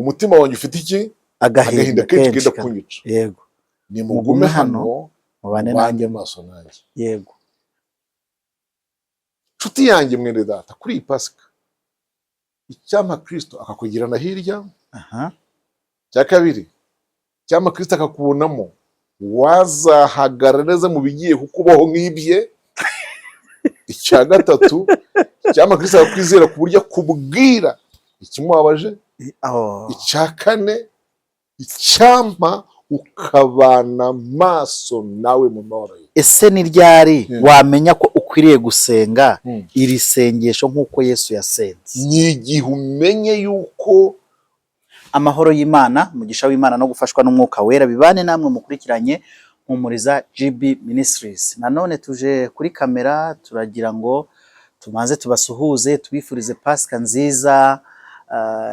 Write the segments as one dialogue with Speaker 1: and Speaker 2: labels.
Speaker 1: Umutima wanjye ufite iki?
Speaker 2: Agahinda
Speaker 1: agahinda kenshi
Speaker 2: kenshi
Speaker 1: kenda kunyica. Nimugume
Speaker 2: Mugume hano,
Speaker 1: hano,
Speaker 2: mubane
Speaker 1: mubane
Speaker 2: nanjye.
Speaker 1: maso nanjye. Nshuti yanjye, mwene data, kuri iyi Pasika icyampa Kristo akakugirana hirya. Cya kabiri, icyampa Kristo akakubonamo wazahagarara neza mu bigiye kukubaho nk'ibye. Icya gatatu, icyampa Kristo akakwizera ku buryo akubwira ikimubabaje.
Speaker 2: Oh.
Speaker 1: Icya kane, icyampa ukabana maso nawe mu mahoro ye.
Speaker 2: Ese ni ryari wamenya ko ukwiriye gusenga iri sengesho nk'uko Yesu yasenze?
Speaker 1: Ni igihe umenye yuko
Speaker 2: Amahoro y'Imana, umugisha w'Imana no gufashwa n'Umwuka Wera bibane namwe mukurikiranye Mpumuriza GB Ministries. Nanone tuje kuri kamera, turagira ngo tubanze tubasuhuze, tubifurize Pasika nziza.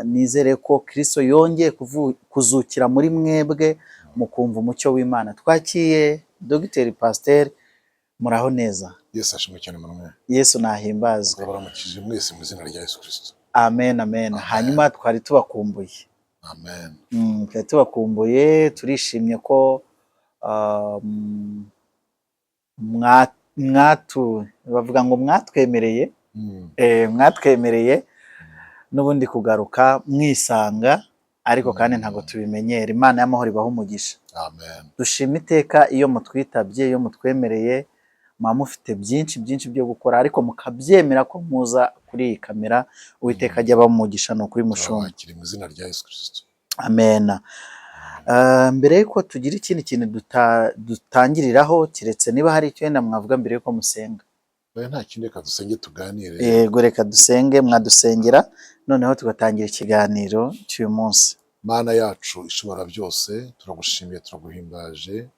Speaker 2: Nizere ko Kristo yongeye kuzukira muri mwebwe, mukumva umucyo w'Imana. Twakiye Dogiteri Pasiteri, muraho neza?
Speaker 1: Yesu ashimwe cyane, Manuel.
Speaker 2: Yesu nahimbazwe.
Speaker 1: Turabaramukije mwese mu izina rya Yesu Kristo.
Speaker 2: Amen, amen. Hanyuma twari tubakumbuye.
Speaker 1: Amen.
Speaker 2: Twari tubakumbuye, turishimye ko mwatu bavuga ngo mwatwemereye, mwatwemereye n'ubundi kugaruka mwisanga, ariko kandi ntabwo tubimenyera. Imana y'amahoro ibaha umugisha.
Speaker 1: Amen.
Speaker 2: Dushima iteka iyo mutwitabye, iyo mutwemereye. Muba mufite byinshi byinshi byo gukora, ariko mukabyemera ko muza kuri iyi kamera. Uwiteka ajya abamugisha, ni ukuri, mushumba.
Speaker 1: Turabakira mu izina rya Yesu Kristo.
Speaker 2: Amena. Mbere yuko tugira ikindi kintu dutangiriraho, keretse niba hari icyo wenda mwavuga mbere yuko musenga.
Speaker 1: Oya, nta kindi, reka dusenge tuganire.
Speaker 2: Yego, reka dusenge, mwadusengera noneho tugatangira ikiganiro cy'uyu munsi.
Speaker 1: Mana yacu ishobora byose, turagushimiye, turaguhimbaje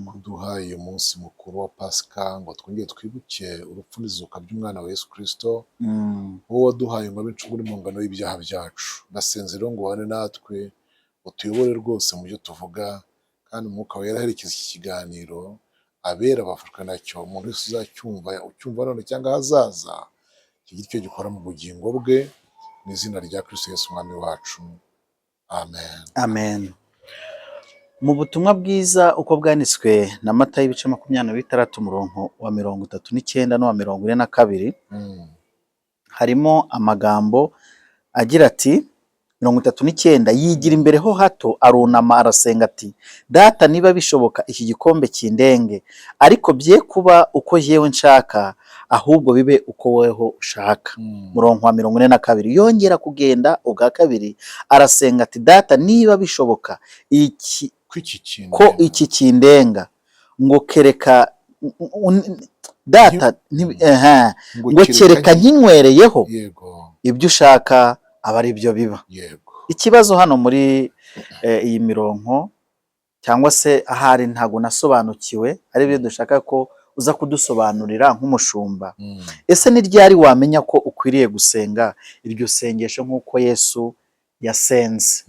Speaker 1: kuduha uyu munsi mukuru wa Pasika ngo twongere twibuke urupfu n'izuka by'umwana wa Yesu Kristo, wowe waduhaye ngo abe incungu n'impongano y'ibyaha byacu. Ndasenze rero ngo ubane natwe, utuyobore rwose mu byo tuvuga, kandi Umwuka Wera aherekeza iki kiganiro, abera bafashwe nacyo. Umuntu wese uzacyumva, ucyumva none cyangwa ahazaza, kigire icyo gikora mu bugingo bwe, mu izina rya Kristo Yesu Umwami wacu, amen.
Speaker 2: Amen. Mu butumwa bwiza uko bwanditswe na Matayo, ibice 26, umurongo wa 39 n'uwa 42, harimo amagambo agira ati, 39: "Yigira imbere ho hato, arunama, arasenga ati: 'Data, niba bishoboka, iki gikombe kindenge, ariko bye kuba uko jyewe nshaka, ahubwo bibe uko weho ushaka.'" Murongo wa 42: "Yongera kugenda ubwa kabiri, arasenga ati: 'Data, niba bishoboka iki
Speaker 1: ko iki kintu
Speaker 2: ko iki kindenga, ngo kereka Data, ehe, ngo kereka nkinywereyeho, ibyo ushaka aba ari byo biba.'" Ikibazo hano muri iyi mirongo, cyangwa se ahari ntabwo nasobanukiwe, ari byo dushaka ko uza kudusobanurira nk'umushumba. Ese ni ryari wamenya ko ukwiriye gusenga iryo sengesho nk'uko Yesu yasenze?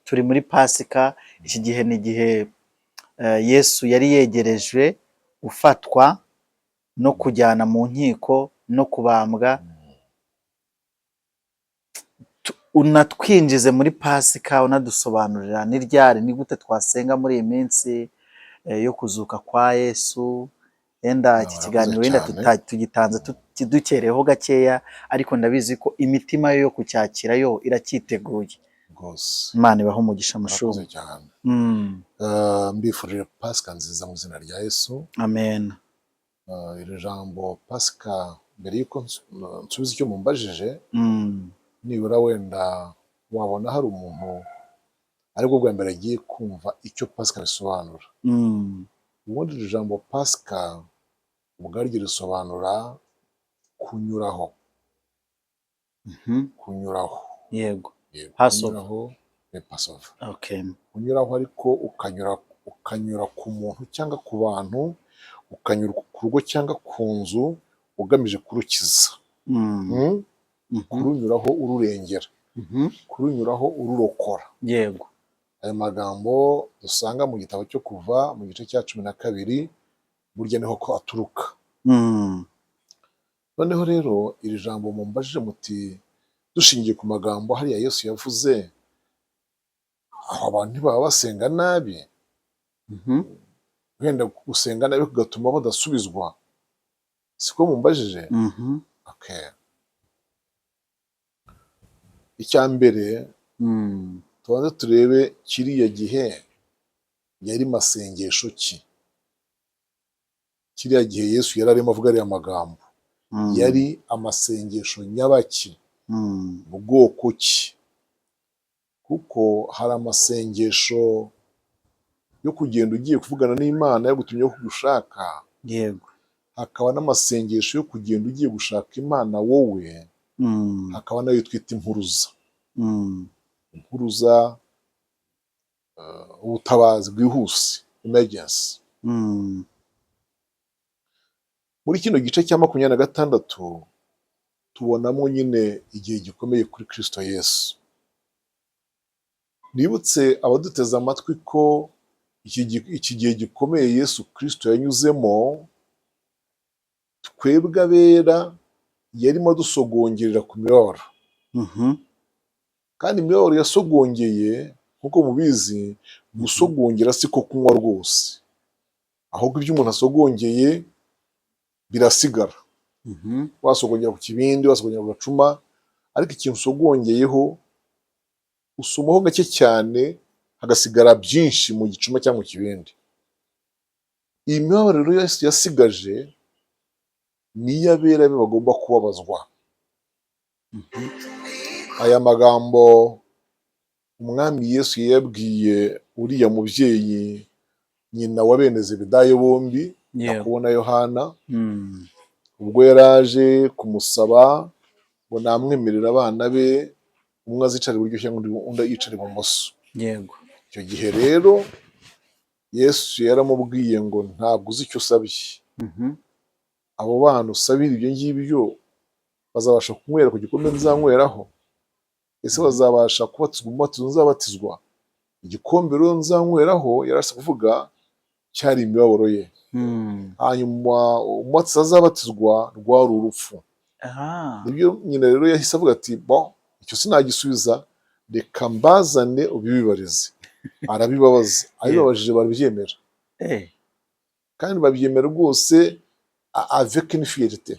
Speaker 2: Turi muri Pasika, iki gihe ni igihe Yesu yari yegerejwe gufatwa no kujyana mu nkiko no kubambwa. Unatwinjize muri Pasika, unadusobanurira ni ryari, ni gute twasenga muri iyi minsi yo kuzuka kwa Yesu. Wenda iki
Speaker 1: Urakoze
Speaker 2: kiganiro wenda
Speaker 1: cyane.
Speaker 2: tugitanze dukereyeho gakeya, ariko ndabizi ko imitima yo kucyakira yo iracyiteguye. Imana ibahe umugisha, mushumba.
Speaker 1: Murakoze cyane. Mbifurije Pasika nziza mu izina rya Yesu.
Speaker 2: Amen.
Speaker 1: Iri jambo Pasika, mbere y'uko nsubiza icyo mumbajije, nibura wenda wabona hari umuntu aribwo bwa mbere agiye kumva icyo Pasika bisobanura. Ubundi iri jambo Pasika ubwaryo risobanura kunyuraho. Kunyuraho. Yego,
Speaker 2: Passover.
Speaker 1: kunyuraho ni Passover. Kunyuraho, ariko ukanyura ku muntu cyangwa ku bantu, ukanyura ku rugo cyangwa ku nzu ugamije kurukiza. Kurunyuraho ururengera, kurunyuraho ururokora. Ayo magambo dusanga mu gitabo cyo Kuva mu gice cya 12, burya niho ko aturuka. Noneho rero iri jambo mumbajije muti dushingiye ku magambo hariya Yesu yavuze. Aho abantu ntibaba basenga nabi? Wenda gusenga nabi kugatuma badasubizwa, siko mumbajije?
Speaker 2: Mhm.
Speaker 1: Okay. Icya mbere, tubanze turebe kiriya gihe yari masengesho ki. Kiriya gihe Yesu yari arimo avuga ariya magambo, yari amasengesho nyabaki? Bwoko ki? Kuko hari amasengesho yo kugenda ugiye kuvugana n'Imana yagutumye ko gushaka, hakaba n'amasengesho yo kugenda ugiye gushaka Imana wowe, hakaba n'ayo twita impuruza. Impuruza, ubutabazi bwihuse, emergency. Muri kino gice cya 26 tubonamo nyine igihe gikomeye kuri Kristo Yesu. Nibutse abaduteze amatwi ko iki gihe gikomeye Yesu Kristo yanyuzemo, twebwe abera yarimo adusogongerera ku mibabaro. Kandi imibabaro yasogongeye, nk'uko mubizi, gusogongera siko kunywa rwose, ahubwo ibyo umuntu asogongeye birasigara. Wasogongera ku kibindi, wasogongera ku gacuma, ariko ikintu usogongeyeho usomaho gake cyane, hagasigara byinshi mu gicuma cyangwa mu kibindi. Iyi mibabaro rero Yesu yasigaje ni iy'abera be bagomba kubabazwa. Aya magambo Umwami Yesu yayabwiye uriya mubyeyi, nyina wa bene Zebedayo bombi, Yakobo na Yohana, ubwo yari aje kumusaba ngo namwemerere abana be, umwe azicara iburyo cyangwa undi yicara ibumoso. Icyo gihe rero Yesu yaramubwiye ngo: "Ntabwo uzi icyo usabye. Abo bana usabira ibyo ngibyo bazabasha kunywera ku gikombe nzanyweraho? Ese bazabasha kubatizwa umubatizo nzabatizwa?" Igikombe rero nzanyweraho yarasa kuvuga cyari imibabaro ye. Hanyuma umubatizo azabatizwa rwari urupfu. Nibyo nyina rero yahise avuga ati: "Bon, icyo sinagisubiza, reka mbazane ubibibarize." Arabibabaza, abibabajije barabyemera. Kandi babyemera rwose avec une fierté,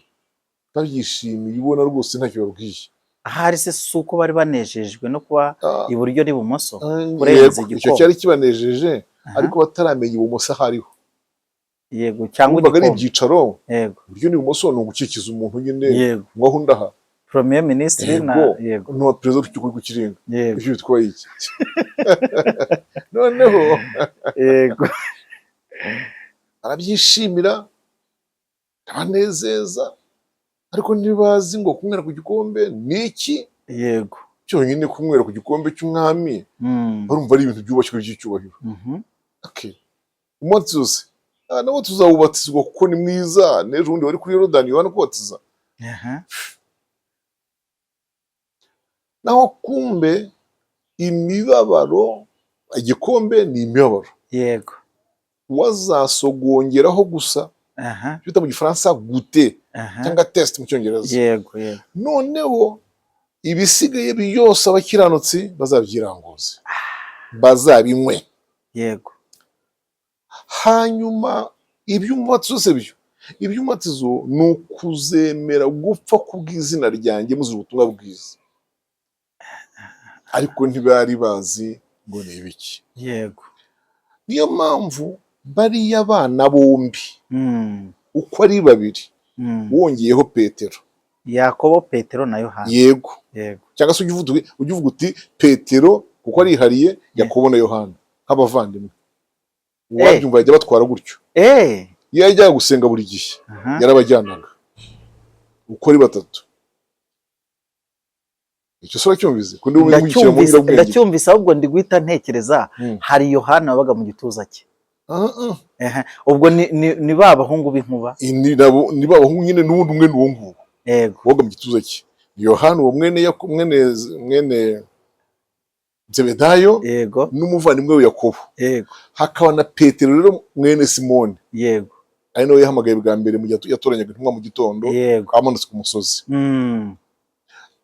Speaker 1: babyishimiye, ubona rwose ntacyo babwiye.
Speaker 2: Ahari se si uko bari banejejwe no kuba iburyo n'ibumoso kurenza
Speaker 1: Yego, icyo
Speaker 2: igikombe?
Speaker 1: cyari kibanejeje, ariko bataramenya ibumoso aho ariho.
Speaker 2: Yego, cyangwa
Speaker 1: Bumvaga ari
Speaker 2: igikombe.
Speaker 1: ibyicaro. Iburyo n'ibumoso ni ugukikiza umuntu nyine, ngo aho undi aha.
Speaker 2: Premier ministre na
Speaker 1: Yego, n'uwa perezida w'igihugu cy'ikirenga. Ibyo bitwaye iki noneho? Arabyishimira, arabanezeza, ariko ntibazi ngo kunywera ku gikombe ni iki. Cyonyine kunywera ku gikombe cy'umwami, barumva ari ibintu byubashywe, by'icyubahiro. Okay. Umunsi wose nawo tuzawubatizwa kuko ni mwiza. N'ejo bundi wari kuri Yorodani Yohana kubatiza. Naho kumbe imibabaro, igikombe ni imibabaro, wazasogongeraho gusa, icyo bita mu Gifaransa goûter, cyangwa taste mu Cyongereza.
Speaker 2: yego yego
Speaker 1: Noneho ibisigaye byose abakiranutsi bazabyiranguze, bazabinywe. Hanyuma iby'umubatizo se byo, iby'umubatizo ni ukuzemera gupfa kubw'izina ryanjye muzira ubutumwa bwiza, ariko ntibari bazi ngo ni ibiki. Niyo mpamvu bariya bana bombi uko ari babiri, wongeyeho Petero,
Speaker 2: Yakobo, Petero na Yohana.
Speaker 1: Yego. Cyangwa se ujya uvuga uti Petero kuko arihariye, Yakobo na Yohana nk'abavandimwe. Uwabyumva yajya batwara gutyo. Iyo yajyaga gusenga buri gihe, yarabajyanaga uko ari batatu. Icyo se uracyumvise ko ndi bumwe mu
Speaker 2: Ndacyumvise.
Speaker 1: nyurabwenge?
Speaker 2: Ndacyumvise, ahubwo ndi guhita ntekereza hari Yohana wabaga mu gituza cye. Ubwo ni ba bahungu b'inkuba.
Speaker 1: Ni ba bahungu nyine, n'ubundi umwe ni uwo nguwo wabaga mu gituza cye, ni Yohana uwo mwene mwene Zebedayo, n'umuvandimwe we Yakobo. Hakaba na Petero rero mwene Simoni, ari nawe yahamagaye bwa mbere mu gihe yatoranyaga intumwa mu gitondo, amanutse ku musozi.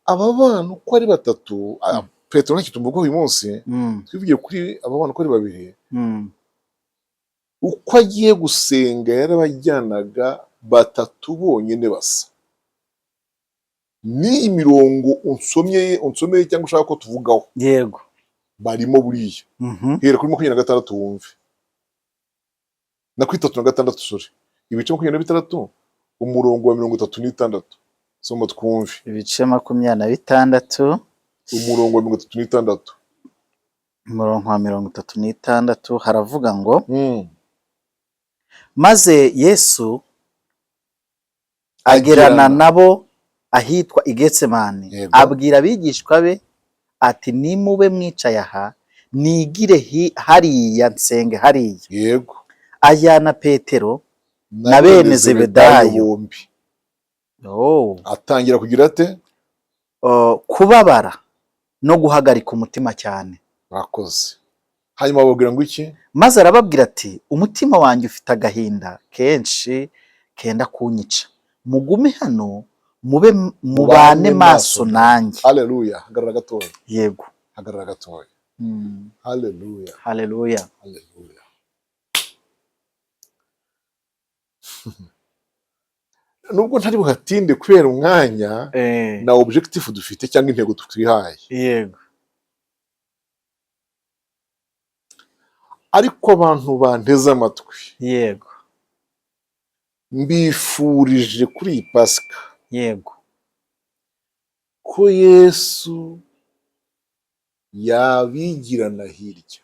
Speaker 1: Aba bana uko ari batatu, Petero ntacyo tumuvugaho uyu munsi. Twivugiye kuri aba bana uko ari babiri. Uko agiye gusenga yarabajyanaga batatu bonyine basa. N'iyi mirongo unsomye, unsomeye cyangwa ushaka ko tuvugaho, barimo buriya. Hera kuri 26 wumve, na kuri 36, sorry, ibice 26, umurongo wa 36, soma twumve.
Speaker 2: Ibice 26,
Speaker 1: umurongo wa 36.
Speaker 2: Umurongo wa 36 haravuga ngo: "Maze Yesu agerana
Speaker 1: Agerana.
Speaker 2: nabo ahitwa i Getsemani, abwira abigishwa be ati: 'Nimube mwicaye aha, nigire hariya nsenge hariya.' Ajyana Petero na bene Zebedayo
Speaker 1: bombi.
Speaker 2: Oh.
Speaker 1: Atangira kugira ate?
Speaker 2: Oh, kubabara no guhagarika umutima cyane.
Speaker 1: Bakoze. Hanyuma bababwira ngo iki?
Speaker 2: Maze arababwira ati: 'Umutima wanjye ufite agahinda kenshi kenda kunyica. Mugume hano, mube mubane maso nanjye.'"
Speaker 1: Haleluya! Hagarara gatoya.
Speaker 2: Yego.
Speaker 1: Hagarara gatoya. Haleluya!
Speaker 2: Haleluya!
Speaker 1: Haleluya! Nubwo ntari buhatinde kubera umwanya na objectif dufite cyangwa intego twihaye, ariko abantu banteze amatwi, mbifurije kuri iyi Pasika ko Yesu yabigirana hirya.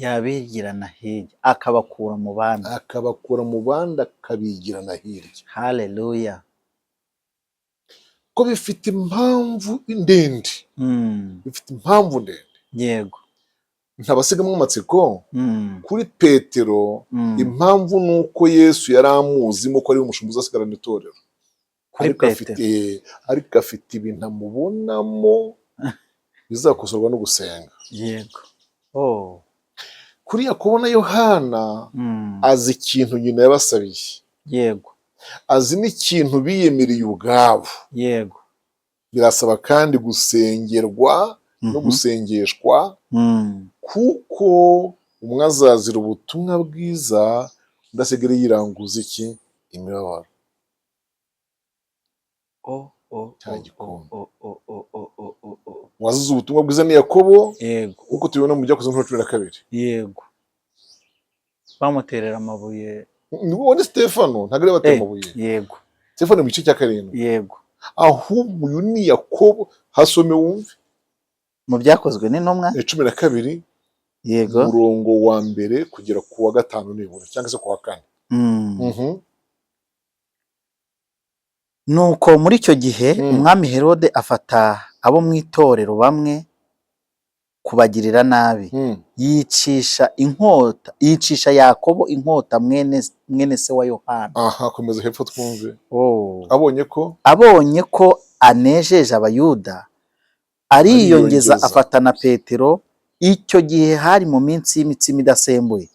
Speaker 2: Yabigirana hirya, akabakura mu bandi.
Speaker 1: Akabakura mu bandi, akabigirana hirya.
Speaker 2: Haleluya!
Speaker 1: Ko bifite impamvu ndende. Bifite impamvu ndende. Ntabasigamo amatsiko. Kuri Petero, impamvu ni uko Yesu yari amuzimo ko ari we umushumba uzasigarana itorero.
Speaker 2: Kuri
Speaker 1: Ariko
Speaker 2: Petero.
Speaker 1: Ariko afite ibintu amubonamo bizakosorwa no gusenga.
Speaker 2: Yego, oh.
Speaker 1: Kuri Yakobo na Yohana, azi ikintu nyina yabasabiye, azi n'ikintu biyemereye ubwabo. Birasaba kandi gusengerwa no gusengeshwa, kuko umwe azazira ubutumwa bwiza, undi asigare yiranguza iki? Imibabaro.
Speaker 2: Oh, oh.
Speaker 1: Cya
Speaker 2: Oh,
Speaker 1: gikombe.
Speaker 2: oh, oh, oh, oh, oh, oh, oh.
Speaker 1: Uwazize ubutumwa bwiza ni Yakobo, nk'uko tubibona mu Byakozwe nka 12.
Speaker 2: Yego, bamuterera amabuye.
Speaker 1: Ni Stefano, ntabwo ari batera amabuye. Stefano mu gice cya 7. Ahubwo uyu ni Yakobo, hasome wumve.
Speaker 2: Mu Byakozwe n'Intumwa.
Speaker 1: 12, umurongo wa 1 kugera ku wa 5 nibura, cyangwa se ku wa 4.
Speaker 2: Nuko muri icyo gihe umwami Herode afata abo mu itorero bamwe kubagirira nabi, yicisha inkota, yicisha Yakobo inkota, mwene se wa Yohana.
Speaker 1: Aha, komeza hepfo twumve.
Speaker 2: Oh.
Speaker 1: Abonye ko
Speaker 2: Abonye ko anejeje Abayuda, ariyongeza,
Speaker 1: Ariyongeza.
Speaker 2: afata na Petero. Icyo gihe hari mu minsi y'imitsima idasembuye.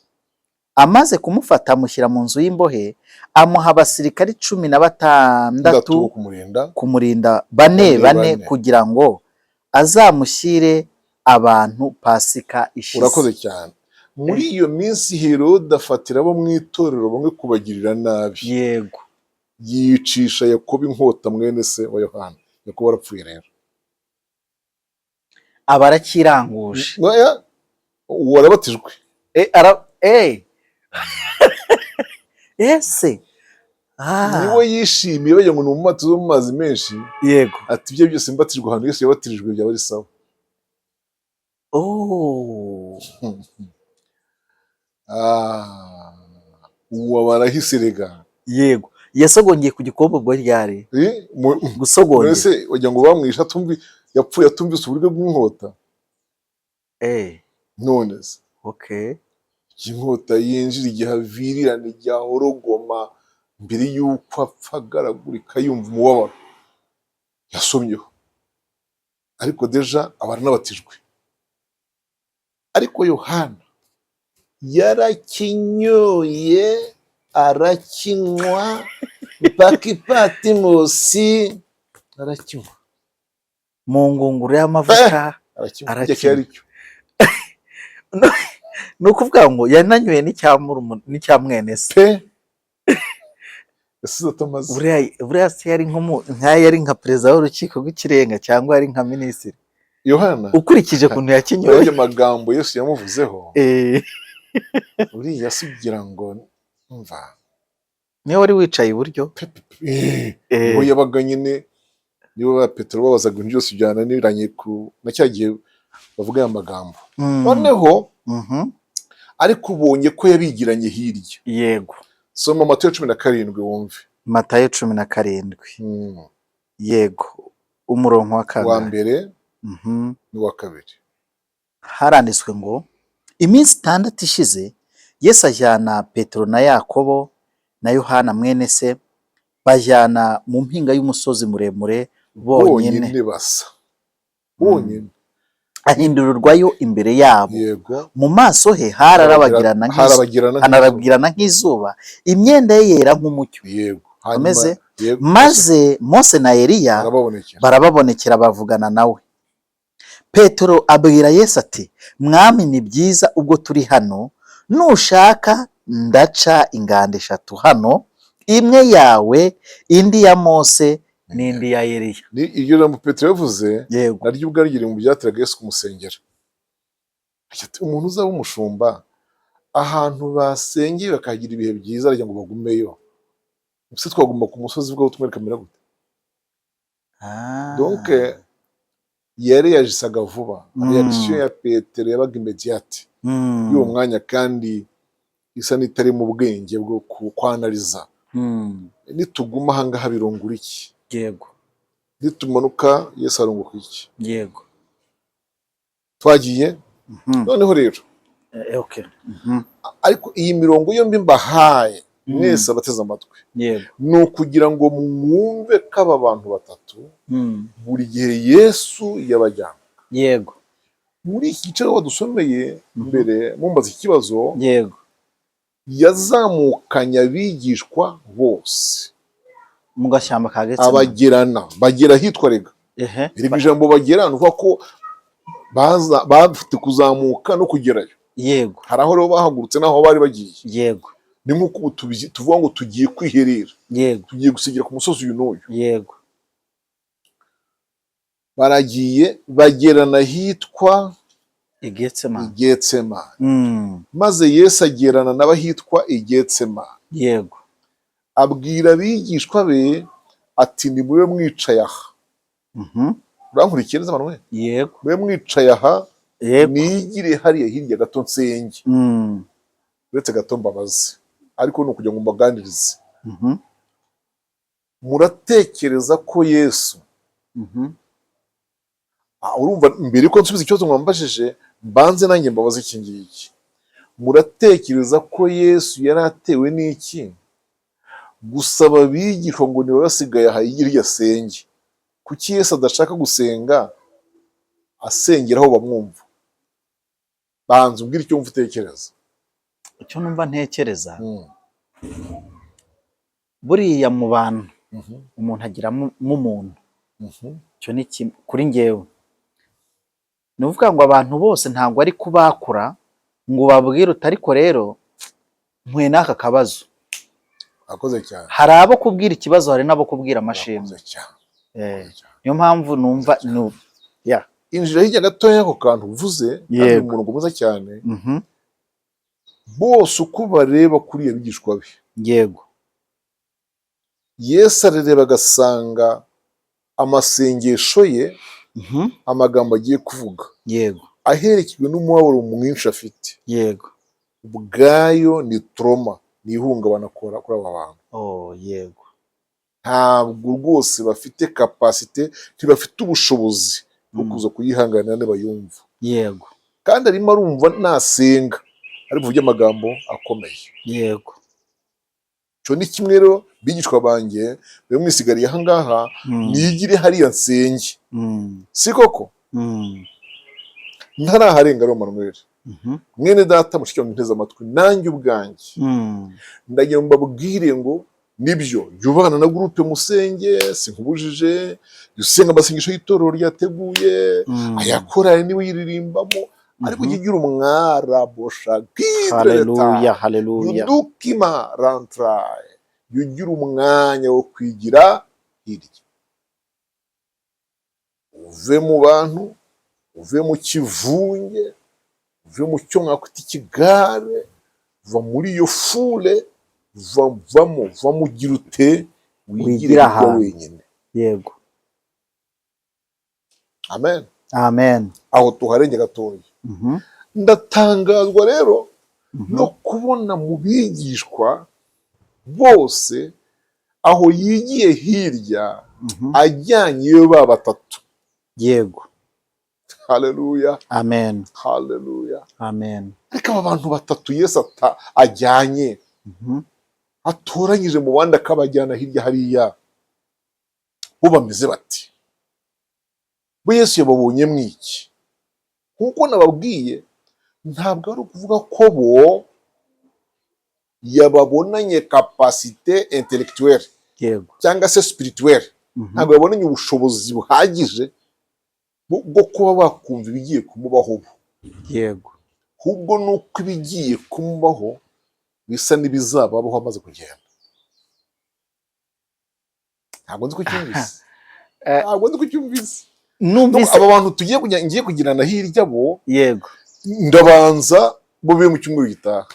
Speaker 2: Amaze kumufata, amushyira mu nzu y'imbohe, amuha abasirikari 16
Speaker 1: ndatu kumurinda.
Speaker 2: Kumurinda bane
Speaker 1: Bane,
Speaker 2: bane,
Speaker 1: bane.
Speaker 2: kugira ngo azamushyire abantu Pasika ishize.
Speaker 1: Urakoze cyane. Muri iyo minsi Herode afatira abo mu itorero bamwe kubagirira nabi, yicisha Yakobo inkota, mwene se wa Yohana. Yakobo arapfuye rero.
Speaker 2: Aba aracyiranguje.
Speaker 1: Oya, uwo arabatijwe.
Speaker 2: Eh, ara eh. Ese ah.
Speaker 1: Niwe yishimiye, bagira ngo ni umubatizo wo mu mazi menshi. Ati: "Ibyo byose mbatijwe ahantu Yesu yabatirijwe byaba ari sawa."
Speaker 2: Oh.
Speaker 1: Ah, uwo aba arahise rega.
Speaker 2: Yego, yasogongeye ku gikombe ubwo ryari
Speaker 1: Eh,
Speaker 2: gusogongera.
Speaker 1: Ese wagira ngo bamwishe atumvi, yapfuye atumvise uburyo bw'inkota? None se inkota yinjira igihe avirirana, igihe ahorogoma, mbere y'uko apfa agaragurika yumva umubabaro yasomyeho, ariko déjà aba aranabatijwe. Ariko Yohana yarakinyoye, arakinywa mpaka i Patimosi, arakinywa.
Speaker 2: Mu ngunguru y'amavuta.
Speaker 1: Arakimurya.
Speaker 2: Arakimurya.
Speaker 1: Cyari cyo.
Speaker 2: Ni ukuvuga ngo yananyoye n'icya mwene se.
Speaker 1: Pe, yasize atamaze.
Speaker 2: Buriya se yari nk'ayo yari nka perezida w'urukiko rw'ikirenga cyangwa yari nka minisitiri?
Speaker 1: Yohana.
Speaker 2: Ukurikije ukuntu yakinyoye.
Speaker 1: Urebye amagambo Yesu yamuvuzeho, uriya si kugira ngo mva.
Speaker 2: Niwe wari wicaye iburyo.
Speaker 1: Pe, pe, pe, niho yabaga nyine, nibo ba Petero babazaga ibintu byose byananiranye ku na cya gihe bavuga aya magambo. Noneho ariko ubonye ko yabigiranye hirya. Soma Matayo 17 wumve.
Speaker 2: Matayo 17. Yego, umurongo wa
Speaker 1: Wa
Speaker 2: kangahe?
Speaker 1: mbere n'uwa kabiri.
Speaker 2: Haranditswe ngo: "Iminsi 6 ishize, Yesu ajyana Petero na Yakobo na Yohana mwene se, bajyana mu mpinga y'umusozi muremure bonyine."
Speaker 1: Bonyine, basa bonyine.
Speaker 2: Ahindurirwayo imbere yabo. Mu maso he hararabagirana
Speaker 1: Harabagirana nk'izuba.
Speaker 2: Hararabagirana nk'izuba, imyenda ye yera nk'umucyo.
Speaker 1: Hanyuma
Speaker 2: Komeze.
Speaker 1: Yego.
Speaker 2: Maze Mose na Eliya
Speaker 1: arababonekera.
Speaker 2: Barababonekera, bavugana nawe. Petero abwira Yesu ati: "Mwami, ni byiza ubwo turi hano. Nushaka ndaca ingando eshatu hano, imwe yawe, indi ya Mose n'indi ya Eliya."
Speaker 1: Ni iryo jambo Petero yavuze, naryo ubwaryo riri mu byateraga Yesu kumusengera. Agira ati: "Umuntu uzaba umushumba, ahantu basengeye bakahagira ibihe byiza, aragira ngo bagumeyo. Ese twaguma ku musozi bwo tumwereka gute?" Donc yareyajisaga vuba. Réaction ya Petero yabaga immédiate y'uwo mwanya, kandi isa n'itari mu bwenge bwo kwanariza. Nituguma ahangaha birungura iki? Nitumanuka Yesu arunguka iki? Twagiye. Noneho rero, ariko iyi mirongo yombi mbahaye mwese abateze amatwi, ni ukugira ngo mwumve ko aba bantu batatu buri gihe Yesu yabajyana. Muri iki gice wadusomeye mbere mumbaza iki kibazo, yazamukanye abigishwa bose
Speaker 2: Mu gashyamba ka Getsemani.
Speaker 1: Abagerana, bagera ahitwa rega. Erega ijambo bagera ni ukuvuga ko baza bafite kuzamuka no kugerayo. Hari aho rero bahagurutse n'aho bari bagiye. Ni nk'uko ubu tuvuga ngo tugiye kwiherera, tugiye gusigira ku musozi uyu n'uyu. Baragiye, bagerana ahitwa
Speaker 2: I Getsemani.
Speaker 1: I Getsemani. Maze Yesu agerana n'abahitwa i Getsemani, abwira abigishwa be ati: "Nimube mwicaye aha." Urankurikiye neza, Manuel?
Speaker 2: Yego.
Speaker 1: "Mube mwicaye aha, nigire hariya hirya gato nsenge." Uretse gato mbabaze, ariko ni ukugira ngo mbaganirize. Muratekereza ko Yesu, urumva mbere yuko nsubiza ikibazo mwambajije, mbanze nanjye mbabaze iki ngiki: muratekereza ko Yesu yari atewe n'iki gusaba abigishwa ngo niba basigaye aha yigire iryo asenge? Kuki Yesu adashaka gusenga asengera aho bamwumva? Banza umbwire icyo wumva utekereza.
Speaker 2: Icyo numva ntekereza, buriya mu bantu umuntu agiramo umuntu. Icyo ni kimwe kuri njyewe. Ni ukuvuga ngo abantu bose ntabwo ari kubakura ngo ubabwire uti: "Ariko rero mpuye n'aka kabazo."
Speaker 1: Akoze cyane.
Speaker 2: Hari abo kubwira ikibazo, hari n'abo kubwira amashimwe.
Speaker 1: Akoze cyane. Akoze cyane.
Speaker 2: Niyo mpamvu numva ya.
Speaker 1: Injira hirya gatoya y'ako kantu uvuze, kandi umurongo mwiza cyane. Bose uko bareba kuri iyo bigishwa be, Yesu arareba agasanga amasengesho ye, amagambo agiye kuvuga, aherekejwe n'umubabaro mwinshi afite, ubwayo ni trauma, ni ihungabana kuri aba bantu.
Speaker 2: Oh, yego.
Speaker 1: Ntabwo rwose bafite capacité, ntibafite ubushobozi bwo kuza kuyihanganira nibayumva. Kandi arimo arumva nasenga ari buvuge amagambo akomeye. Icyo ni kimwe rero: "Bigishwa banjye, mube mwisigariye aha ngaha, nigire hariya nsenge." Si koko? Ntaraharenga rero, Manuel, mwene data, mushiki wanjye nteze amatwi, nanjye ubwanjye ndagira ngo mbabwire ngo Nibyo, jya ubana na groupe musenge, sinkubujije, jya usenga amasengesho y'itorero ryateguye, ayakorari niwe uyiririmbamo, ariko ujye ugira umwara bosha.
Speaker 2: Haleluya, haleluya.
Speaker 1: Yudukima rantraye, jya ugira umwanya wo kwigira hirya, uve mu bantu, uve mu kivunge, uve mu cyo mwakwita ikigare, va muri iyo foule, vamo, vamo, ugira ute? Wigire
Speaker 2: Wigire
Speaker 1: hirya
Speaker 2: ahantu.
Speaker 1: wenyine. Amen.
Speaker 2: Amen.
Speaker 1: Aho tuharenge gatoya. Ndatangazwa rero no kubona mu bigishwa bose aho yigiye hirya, ajyanye iyo ba batatu. Haleluya.
Speaker 2: Amen.
Speaker 1: Haleluya.
Speaker 2: Amen.
Speaker 1: Ariko aba bantu batatu Yesu ajyanye, atoranyije mu bandi akabajyana hirya hariya, bo bameze bati? Bo Yesu yababonye mu iki? Nk'uko nababwiye, ntabwo ari ukuvuga ko bo yababonanye capacité intellectuelle cyangwa se spirituelle. Ntabwo yabonanye ubushobozi buhagije bwo kuba bakumva ibigiye kumubaho bo. Ahubwo ni uko ibigiye kumubaho bisa n'ibizababaho amaze kugenda. Ntabwo nzi ko ucyumvise. Ntabwo nzi ko ucyumvise.
Speaker 2: Numvise.
Speaker 1: Aba bantu tugiye kujya, ngiye kugirana hirya bo, ndabanza bo bibe mu cyumweru gitaha,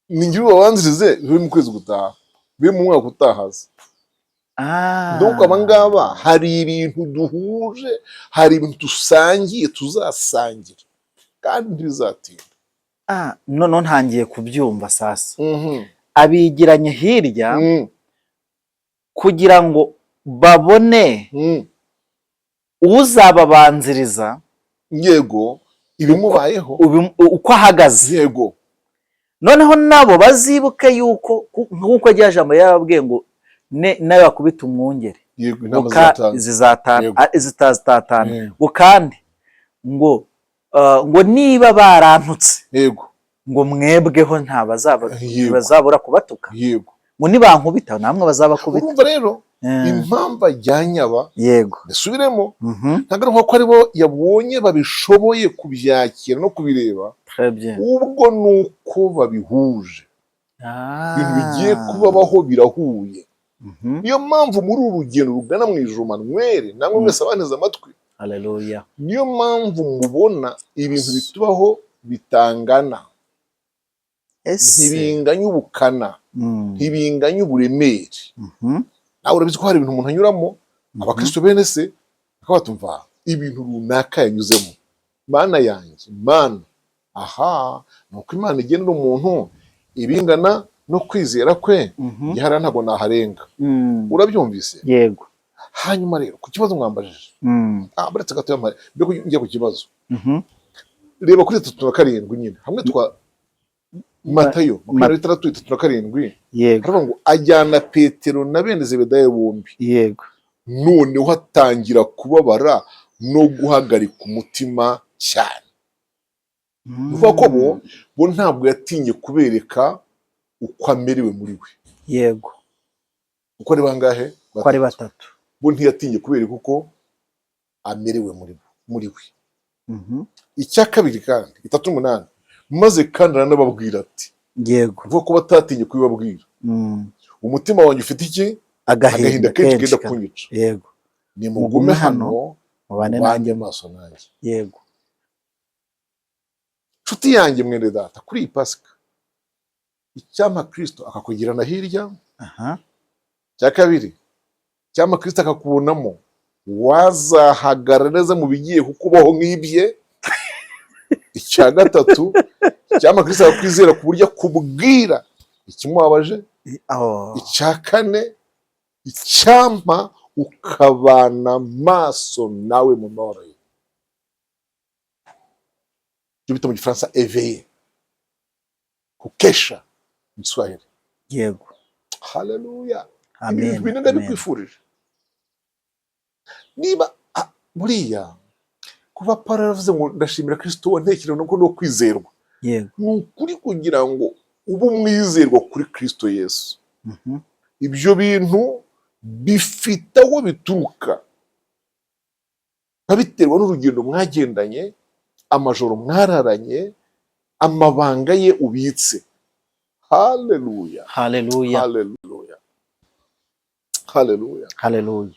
Speaker 1: ningira ubabanzirize bibe mu kwezi gutaha, bibe mu mwaka utahaza. Donc aba ngaba hari ibintu duhuje, hari ibintu dusangiye, tuzasangira kandi ntibizatinda.
Speaker 2: Ah, noneho ntangiye kubyumva sasa. Abigiranye hirya kugira ngo babone uzababanziriza.
Speaker 1: Yego, ibimubayeho.
Speaker 2: Uko ahagaze. Noneho nabo bazibuke yuko nk'uko rya jambo yarababwiye ngo nawe bakubita umwungeri
Speaker 1: Intama
Speaker 2: ngo
Speaker 1: zizatana.
Speaker 2: Zizatana, zitazitatana. Ngo kandi ngo niba barantutse, ngo mwebweho nta bazaba bazabura kubatuka, ngo nibankubita namwe bazabakubita.
Speaker 1: Urumva rero impamvu ajyanye aba, ndasubiremo, ntabwo ari nko ari bo yabonye babishoboye kubyakira no kubireba,
Speaker 2: Très bien.
Speaker 1: ubwo ni uko babihuje. Ibintu bigiye kubabaho birahuye. Niyo mpamvu muri uru rugendo rugana mu ijuru, Manuel, namwe mwese abanteze amatwi,
Speaker 2: Haleluya.
Speaker 1: niyo mpamvu mubona ibintu bitubaho bitangana.
Speaker 2: Ese
Speaker 1: Ntibinganya ubukana, ntibinganya uburemere. Nawe urabizi ko hari ibintu umuntu anyuramo, abakristo bene se bakaba batumva ibintu runaka yanyuzemo. Mana yanjye, Mana, aha ni uko Imana igenera umuntu ibingana no kwizera kwe. Gihara ntabwo naharenga. Urabyumvise?
Speaker 2: Yego.
Speaker 1: Hanyuma rero ku kibazo mwambajije, buretse gato mbere ko njya ku kibazo, reba kuri 37 nyine hamwe twa Matayo 26, 37. Haravuga ngo ajyana Petero na bene Zebedayo bombi, noneho atangira kubabara no guhagarika umutima cyane. Ni ukuvuga ko bo ntabwo yatinye kubereka uko amerewe muri we. Uko ari bangahe?
Speaker 2: Ko ari batatu.
Speaker 1: Bo ntiyatinye kubereka uko amerewe muri we. Icya kabiri kandi, 38, maze kandi aranababwira ati, kuvuga ko batatinye kubibabwira, umutima wanjye ufite iki?
Speaker 2: Agahinda
Speaker 1: agahinda kenshi
Speaker 2: kenshi
Speaker 1: kenda kunyica. Nimugume
Speaker 2: Mugume hano,
Speaker 1: hano,
Speaker 2: mubane
Speaker 1: mubane
Speaker 2: nanjye.
Speaker 1: maso nanjye. Nshuti yanjye, mwene data, kuri iyi Pasika icyampa Kristo akakugirana hirya. Cya kabiri, icyampa Kristo akakubonamo wazahagarara neza mu bigiye kukubaho nk'ibye. Icya gatatu, icyampa Kristo akakwizera ku buryo akubwira ikimubabaje. Icya kane, icyampa ukabana maso nawe mu mahoro ye, ibyo bita mu Gifaransa éveillé, kukesha mu Giswahili. Haleluya.
Speaker 2: Amen.
Speaker 1: Ibintu bine
Speaker 2: Amen.
Speaker 1: ndabikwifurije. Niba buriya kuba Paul yaravuze ngo ndashimira Kristo wantekereje no no kwizerwa, ni ukuri, kugira ngo ube umwizerwa kuri Kristo Yesu. Ibyo bintu bifite aho bituruka, biba biterwa n'urugendo mwagendanye, amajoro mwararanye, amabanga ye ubitse. Haleluya!
Speaker 2: Haleluya!
Speaker 1: Haleluya, haleluya!
Speaker 2: Haleluya!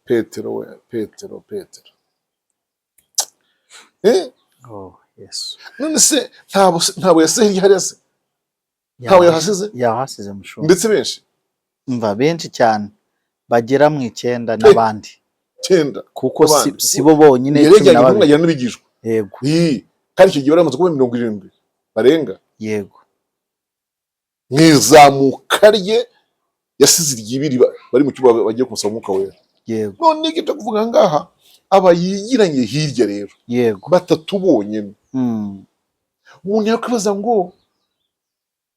Speaker 1: Petero we, Petero, Petero!
Speaker 2: Oh Yesu!
Speaker 1: None se ntabwo yasize hirya hariya se? Ntawe yahasize?
Speaker 2: Yahasize, mushumba.
Speaker 1: Ndetse benshi.
Speaker 2: Mva, benshi cyane, bagera mu 9 n'abandi.
Speaker 1: Cyenda.
Speaker 2: Kuko si,
Speaker 1: Abandi.
Speaker 2: si bo bonyine,
Speaker 1: Yari
Speaker 2: cumi
Speaker 1: yajyanye
Speaker 2: na
Speaker 1: intumwa,
Speaker 2: babiri.
Speaker 1: ajyana n'abigishwa.
Speaker 2: Yego.
Speaker 1: Ii, kandi icyo gihe bari bamaze kuba 70 barenga. Mu izamuka rye yasize iryibiri bari mu cyumba bagiye kumusaba Umwuka Wera. None icyo kuvuga ngaha, aba yigiranye hirya rero, batatu bonyine. Umuntu yakwibaza ngo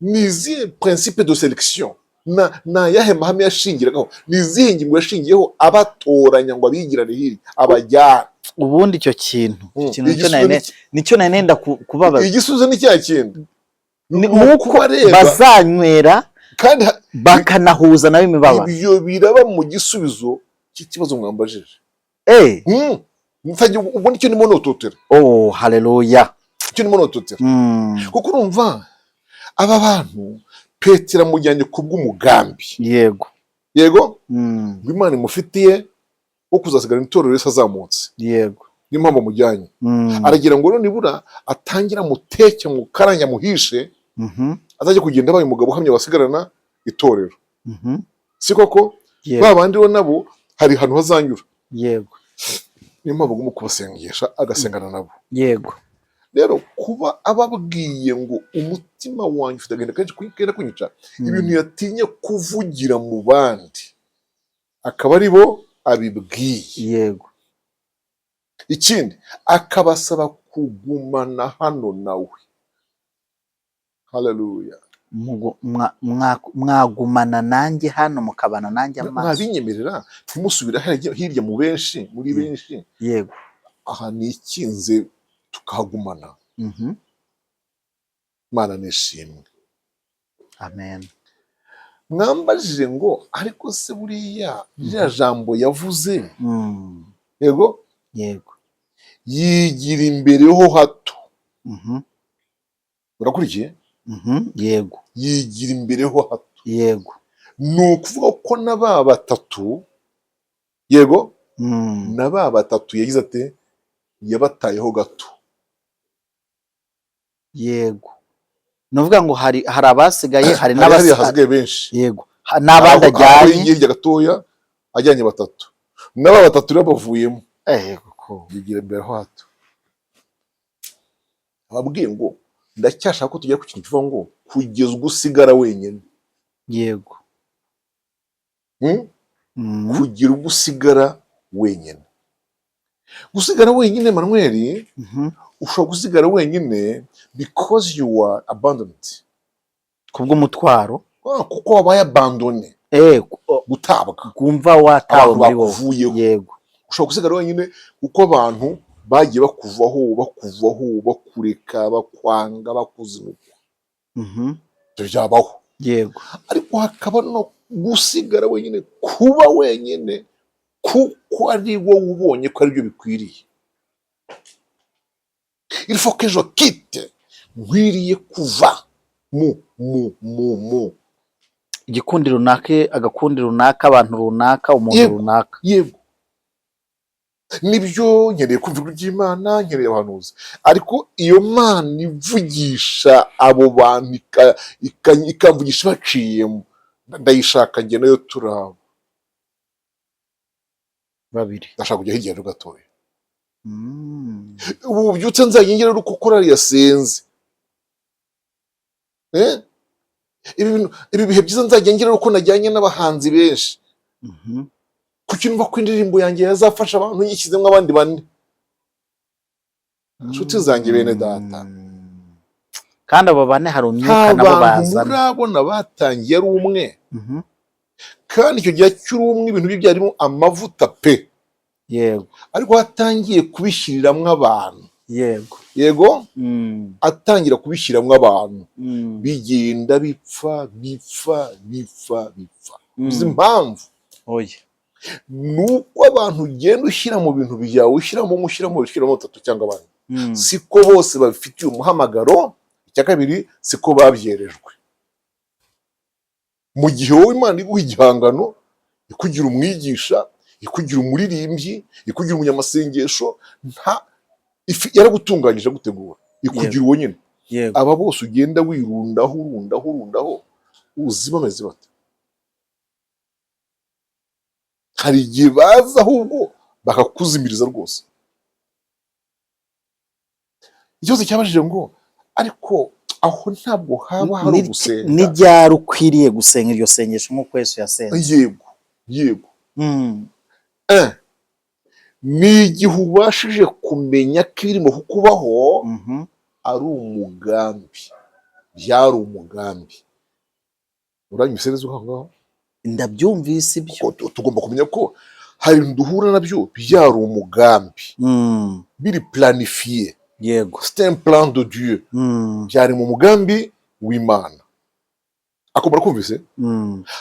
Speaker 1: ni izihe principe de sélection, na ayahe mahame yashingiragaho, ni izihe ngingo yashingiyeho abatoranya ngo abigirane hirya, abajyane?
Speaker 2: Ubundi icyo kintu, icyo kintu nicyo
Speaker 1: Igisubizo
Speaker 2: nicyo nari nenda kubabaza.
Speaker 1: Igisubizo ni cya kindi.
Speaker 2: Ni
Speaker 1: Ni
Speaker 2: uko
Speaker 1: ukubareba
Speaker 2: bazanywera
Speaker 1: kandi
Speaker 2: bakanahuza nawe imibabaro.
Speaker 1: Ibyo biraba mu gisubizo cy'ikibazo mwambajije. Ubwo nicyo ndimo nototera.
Speaker 2: Oh, haleluya!
Speaker 1: Icyo ndimo nototera, kuko urumva aba bantu Petero amujyanye kubw'umugambi. Yego. Ngo Imana imufitiye wo kuzasigara itorero Yesu azamutse. Niyo mpamvu amujyanye. Aragira ngo nibura atangire amuteke, mukaranya, amuhishe, azajya kugenda abaye umugabo uhamye wasigarana itorero. Si koko? Ba bandi bo nabo hari ahantu hazanyura. Niyo mpamvu agomba kubasengesha, agasengana nabo. Rero kuba ababwiye ngo umutima wanjye ufite agahinda kenshi kenda kunyica, ibintu yatinye kuvugira mu bandi akaba ari bo abibwiye. Ikindi, akabasaba kugumana hano nawe. Haleluya!
Speaker 2: Mwagumana nanjye hano, mukabana nanjye amaso.
Speaker 1: Mwabinyemerera ntimusubire hirya mu benshi, muri benshi, aha nikinze, tukahagumana? Imana nishimwe.
Speaker 2: Amen.
Speaker 1: Mwambajije ngo ariko se buriya ririya jambo yavuze, yego, yigira imbere ho hato. Urakurikiye?
Speaker 2: Mhm. Yego.
Speaker 1: Yigira imbere ho hato. Ni ukuvuga ko na ba batatu, yego, na ba batatu yagize ati yabatayeho gato.
Speaker 2: Yego, ni ukuvuga ngo hari abasigaye, hari
Speaker 1: hari hariya
Speaker 2: n'abasigaye.
Speaker 1: Hasigaye benshi.
Speaker 2: Yego, n'abandi
Speaker 1: Aho
Speaker 2: ajyanye.
Speaker 1: Hirya gatoya ajyanye batatu, n'aba batatu rero bavuyemo.
Speaker 2: Yego ko.
Speaker 1: Yigira imbere ho hato, ababwiye ngo ndacyashaka ko tugera ku kintu kivuga ngo kugeza ubwo usigara wenyine. Hmm? Kugira ubwo usigara wenyine, gusigara wenyine, Manuel, ushobora gusigara wenyine because you are abandoned.
Speaker 2: Kubw'umutwaro.
Speaker 1: Ah, kuko wabaye abandonné. Gutabwa.
Speaker 2: Kumva watawe
Speaker 1: Abantu
Speaker 2: muri wowe.
Speaker 1: bakuvuyeho. Ushobora gusigara wenyine kuko abantu bagiye bakuvaho, bakuvaho, bakureka, bakwanga, bakuzinukwa. Ibyo byabaho. Ariko hakaba no gusigara wenyine, kuba wenyine kuko ari wowe ubonye ko aribyo bikwiriye. Il faut que je quitte, nkwiriye kuva mu
Speaker 2: Igikundi runaka, agakundi runaka, abantu runaka, umuntu runaka.
Speaker 1: Yego, nibyo, nkeneye kumva ijwi ry'Imana, nkeneye abahanuzi, ariko iyo Mana ivugisha abo bantu ikamvugisha baciyemo, ndayishaka njye nayo turaba
Speaker 2: Babiri.
Speaker 1: Ndashaka kujya hirya rero gatoya. Ubu byutse nzajya rero uko korali yasenze. Eh? Ibi ibi bihe byiza nzajya ngira uko najyanye n'abahanzi benshi. Kuki numva ko indirimbo yanjye yazafasha abantu nyishyizemo abandi bane? Inshuti zanjye, bene data.
Speaker 2: Kandi abo bane hari
Speaker 1: Nta
Speaker 2: umwuka nabo
Speaker 1: bantu
Speaker 2: bazana.
Speaker 1: murabona batangiye ari umwe, kandi icyo gihe akiri umwe ibintu bye byarimo amavuta pe. Ariko hatangiye kubishyiriramo abantu. Yego, atangira kubishyiramo abantu, bigenda bipfa, bipfa, bipfa, bipfa. Uzi impamvu?
Speaker 2: Oya.
Speaker 1: Ni uko abantu ugenda ushyira mu bintu byawe, ushyiramo, ushyiramo, ushyiramo batatu cyangwa bane, siko bose babifitiye umuhamagaro. Icya kabiri, siko babyerejwe. Mu gihe wowe Imana iguha igihangano, ikugira umwigisha, ikugira umuririmbyi, ikugira umunyamasengesho, nta yaragutunganyije, agutegura, ikugira uwo nyine. Aba bose ugenda wirundaho, urundaho, urundaho, uzi bameze bate? Hari igihe baza ahubwo bakakuzimiriza rwose. Ikibazo cyabajije ngo: ariko aho ntabwo haba hari ugusenga?
Speaker 2: Ni ryari ukwiriye gusenga iryo sengesho nk'uko Yesu yasenze?
Speaker 1: Yego. Ni igihe ubashije kumenya ko ibirimo kukubaho ari umugambi, byari umugambi. Uranyumvise neza aho ngaho?
Speaker 2: Ndabyumvise ibyo.
Speaker 1: Kuko tugomba kumenya ko hari ibintu duhura nabyo byari umugambi, biri planifié. C'est un plan de Dieu. Byari mu mugambi w'Imana. Ako murakumvise?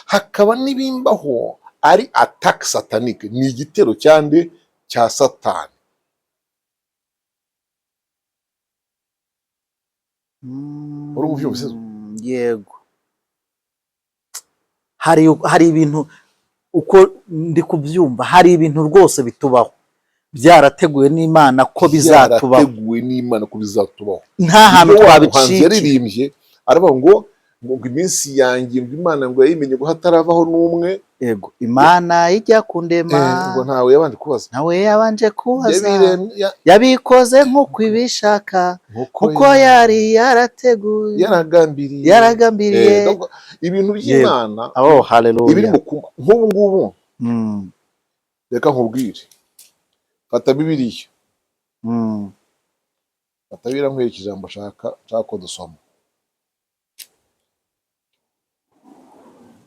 Speaker 1: Hakaba n'ibimbaho ari attaque satanique, ni igitero cyande? Cya Satani. Wari ubyumvise?
Speaker 2: Yego, hari ibintu, uko ndi kubyumva, hari ibintu rwose bitubaho byarateguwe n'Imana ko bizatubaho.
Speaker 1: Byarateguwe n'Imana ko bizatubaho.
Speaker 2: Nta hantu
Speaker 1: Ibyo wa muhanzi
Speaker 2: twabicikira.
Speaker 1: yaririmbye aravuga ngo iminsi yanjye, ngo Imana ngo yayimenye ngo hataravaho n'umwe.
Speaker 2: Yego, Imana ijya kundema,
Speaker 1: ngo ntawe yabanje kubaza.
Speaker 2: Nawe yabanje kubaza.
Speaker 1: Yabiremye
Speaker 2: Yabikoze nk'uko ibishaka,
Speaker 1: nkuko
Speaker 2: kuko yari yarateguye,
Speaker 1: yaragambiriye.
Speaker 2: Yaragambiriye.
Speaker 1: Donc, ibintu by'Imana,
Speaker 2: Oh, haleluya.
Speaker 1: ibiri mu nk'ubu ngubu, reka nkubwire, fata Bibiliya. Fata Bibiliya, nkwereke ijambo nshaka ko dusoma,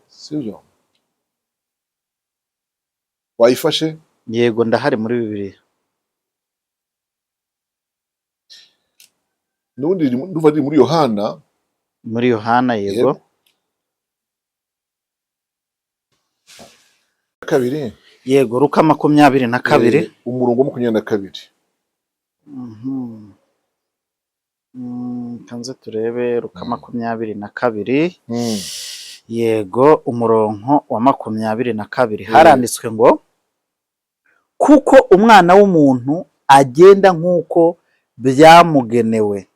Speaker 1: sibyo? Wayifashe?
Speaker 2: Yego, ndahari muri Bibiliya.
Speaker 1: N'ubundi ndumva riri muri Yohana.
Speaker 2: Muri Yohana, yego.
Speaker 1: Yego. Kabiri.
Speaker 2: Yego, Luka 22.
Speaker 1: Umurongo wa 22.
Speaker 2: Kanze turebe Luka 22. Yego, umurongo wa 22, haranditswe ngo: "Kuko Umwana w'umuntu agenda nk'uko byamugenewe,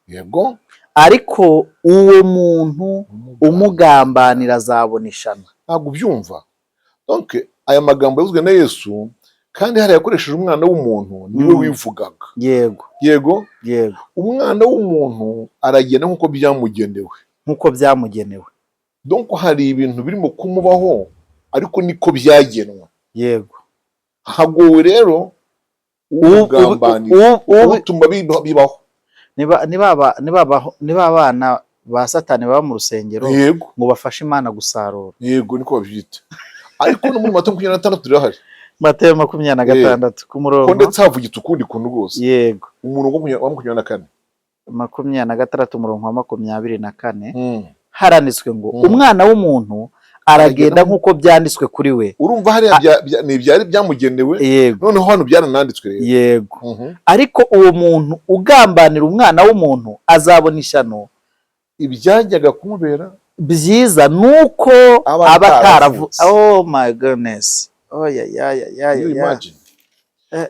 Speaker 2: ariko uwo muntu umugambanira azabona ishano."
Speaker 1: Ntabwo ubyumva? Donc aya magambo yavuzwe na Yesu, kandi hariya yakoresheje Umwana w'umuntu, niwe wivugaga. Yego. Umwana w'umuntu aragenda nk'uko byamugenewe.
Speaker 2: Nk'uko byamugenewe.
Speaker 1: Donc hari ibintu birimo kumubaho, ariko niko byagenwe. Hagowe rero ugambanira, utuma bibaho.
Speaker 2: Niba abana ba Satani baba mu rusengero ngo bafashe Imana gusarura.
Speaker 1: Yego, niko babyita. Ariko no muri Matayo 26 rirahari.
Speaker 2: Matayo 26 ku
Speaker 1: Ko
Speaker 2: murongo.
Speaker 1: ndetse havugitse ukundi kuntu rwose. Umurongo wa 24.
Speaker 2: 26, umurongo wa 24, haranditswe ngo: "Umwana w'umuntu aragenda
Speaker 1: Aragenda
Speaker 2: nk'uko byanditswe kuri we."
Speaker 1: Urumva hariya ni ibyari byamugenewe. Noneho hano byarananditswe rero.
Speaker 2: "Ariko uwo muntu ugambanira Umwana w'umuntu azabona ishyano."
Speaker 1: Ibyajyaga kumubera
Speaker 2: Byiza nuko
Speaker 1: aba
Speaker 2: aba
Speaker 1: ataravutse.
Speaker 2: ataravu. Oh my goodness, oh ya ya ya ya
Speaker 1: You
Speaker 2: ya ya.
Speaker 1: imagine?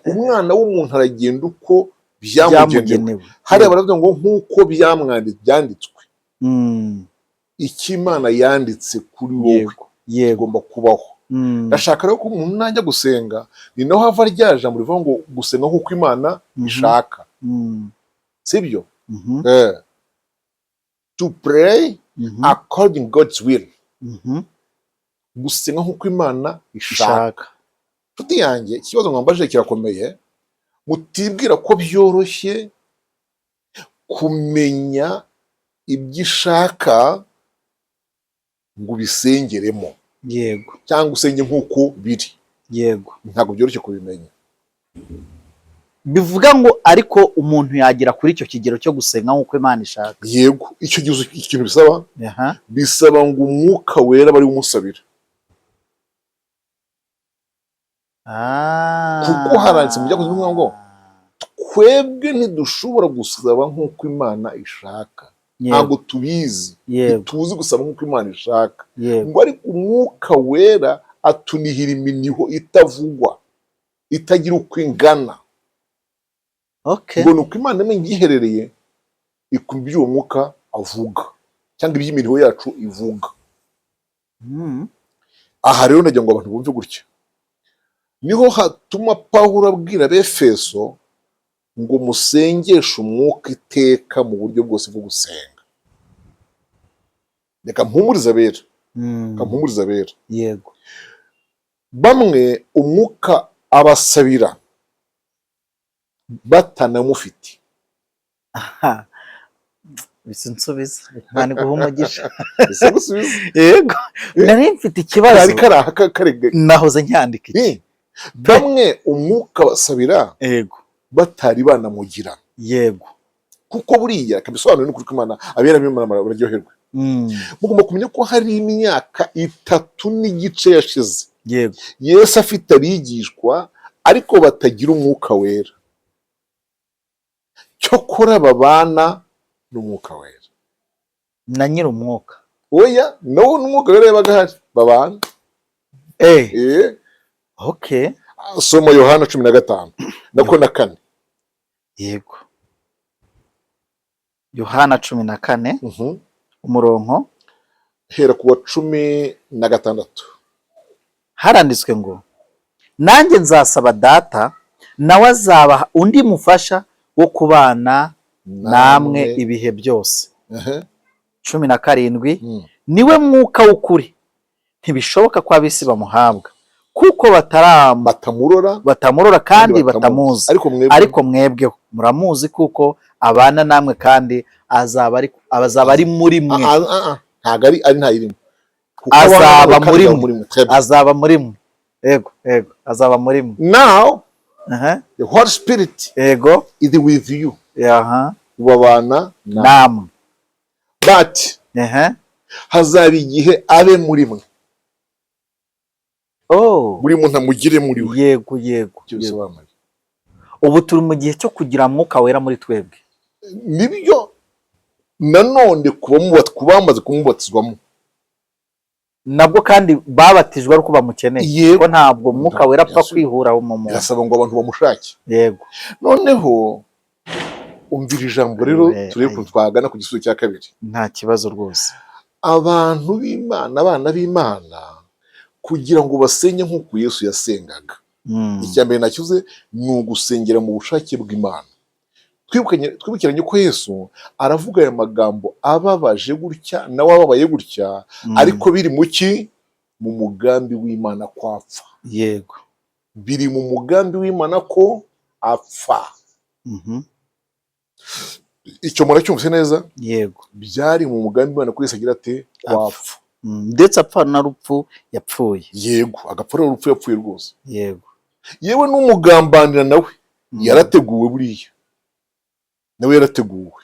Speaker 1: Umwana w'umuntu aragenda uko byamugenewe.
Speaker 2: Byamugenewe.
Speaker 1: Hariya baravuga ngo nk'uko byanditswe. Icyo Imana yanditse kuri wowe igomba kubaho. Ndashaka rero ko umuntu najya gusenga, ni naho hava rya jambo rivuga ngo gusenga nk'uko Imana ishaka, sibyo? To pray according God's will. Gusenga nk'uko Imana ishaka.
Speaker 2: Ishaka.
Speaker 1: Inshuti yanjye, ikibazo mwambajije kirakomeye. Mutibwira ko byoroshye kumenya ibyo ishaka ngo ubisengeremo cyangwa usenge nk'uko biri. Ntabwo byoroshye kubimenya.
Speaker 2: Bivuga ngo ariko umuntu yagera kuri icyo kigero cyo gusenga nk'uko Imana ishaka?
Speaker 1: Yego, icyo gihe uzi ikintu bisaba? Bisaba ngo Umwuka Wera bari umusabira. Kuko haranditse mu Byakozwe n'Intumwa ngo twebwe ntidushobora gusaba nk'uko Imana ishaka, ntabwo tubizi, ntituzi gusaba nk'uko Imana ishaka, ngo ariko Umwuka Wera atunihira iminiho itavugwa, itagira uko ingana. Ngo ni uko Imana imwe igiherereye ikumva ibyo uwo Mwuka avuga cyangwa iby'iminiho yacu ivuga. Aha rero nagira ngo abantu bumve gutya, niho hatuma Pawulo abwira Abefeso ngo musengeshe Umwuka iteka mu buryo bwose bwo gusenga. Reka mpumurize abera. Reka mpumurize abera. Bamwe Umwuka abasabira batanamufite.
Speaker 2: Aha, bisa nsubiza, Imana iguha umugisha.
Speaker 1: Ese gusubiza?
Speaker 2: Yego, nari mfite ikibazo.
Speaker 1: Kari kari aha karega.
Speaker 2: Nahoze nyandika iki.
Speaker 1: Bamwe Umwuka abasabira batari banamugira. Kuko buriya kabisobanura n'ukuri kw'Imana, abera b'Imana bararyoherwa. Mugomba kumenya ko hari imyaka 3 n'igice yashize Yesu afite abigishwa ariko batagira Umwuka Wera, cyokora babana n'Umwuka Wera.
Speaker 2: Na nyiri Umwuka.
Speaker 1: Oya, nawe n'Umwuka Wera yabaga ahari babana. Soma Yohana 15 nako na 4.
Speaker 2: Yego, Yohana 14, umurongo?
Speaker 1: Hera ku wa 16.
Speaker 2: Haranditswe ngo: "Nanjye nzasaba Data, nawe azabaha undi mufasha wo kubana namwe ibihe byose." 17. "Niwe Mwuka w'ukuri, ntibishoboka ko ab'isi bamuhabwa, kuko
Speaker 1: batamurora
Speaker 2: batamurora kandi batamuzi."
Speaker 1: Ariko mwebwe
Speaker 2: "Ariko mwebweho muramuzi, kuko abana namwe kandi azaba ari muri mwe."
Speaker 1: Ah, ah, ah, ntabwo ari ntayirimo. Kuko
Speaker 2: Azaba
Speaker 1: abana
Speaker 2: muri
Speaker 1: kandi
Speaker 2: mwe.
Speaker 1: mwe. Très bien.
Speaker 2: Azaba muri mwe, yego, azaba muri mwe.
Speaker 1: Now the Holy Spirit is with you. Babana na
Speaker 2: Namwe.
Speaker 1: But hazaba igihe abe muri mwe. Buri muntu amugire muri we.
Speaker 2: yego yego
Speaker 1: Icyo
Speaker 2: yego.
Speaker 1: bisobanuye.
Speaker 2: Ubu turi mu gihe cyo kugira Mwuka Wera muri twebwe.
Speaker 1: Nibyo nanone ku bamaze kumubatizwamo.
Speaker 2: Nabwo kandi babatijwe ari uko bamukeneye,
Speaker 1: Yego.
Speaker 2: ko ntabwo Mwuka Wera apfa
Speaker 1: Yes.
Speaker 2: kwihura mu muntu.
Speaker 1: Birasaba ngo abantu bamushake. Noneho umvira ijambo rero, turebe ukuntu twagana ku gisubizo cya kabiri.
Speaker 2: Nta kibazo rwose.
Speaker 1: Abantu b'Imana, abana b'Imana, kugira ngo basenye nk'uko Yesu yasengaga, icya mbere nakivuze ni ugusengera mu bushake bw'Imana. Twibukiranye ko Yesu aravuga aya magambo ababaje gutya, nawe ababaye gutya, ariko biri mu ki? Mu mugambi w'Imana ko apfa. Biri mu mugambi w'Imana ko apfa. Icyo muracyumvise neza?
Speaker 2: Yego.
Speaker 1: Byari mu mugambi w'Imana ko Yesu agira ate? Ko apfa.
Speaker 2: Ndetse apfa na rupfu yapfuye.
Speaker 1: Yego, agapfa rero urupfu yapfuye rwose. Yewe, n'umugambanira nawe yarateguwe, buriya nawe yarateguwe.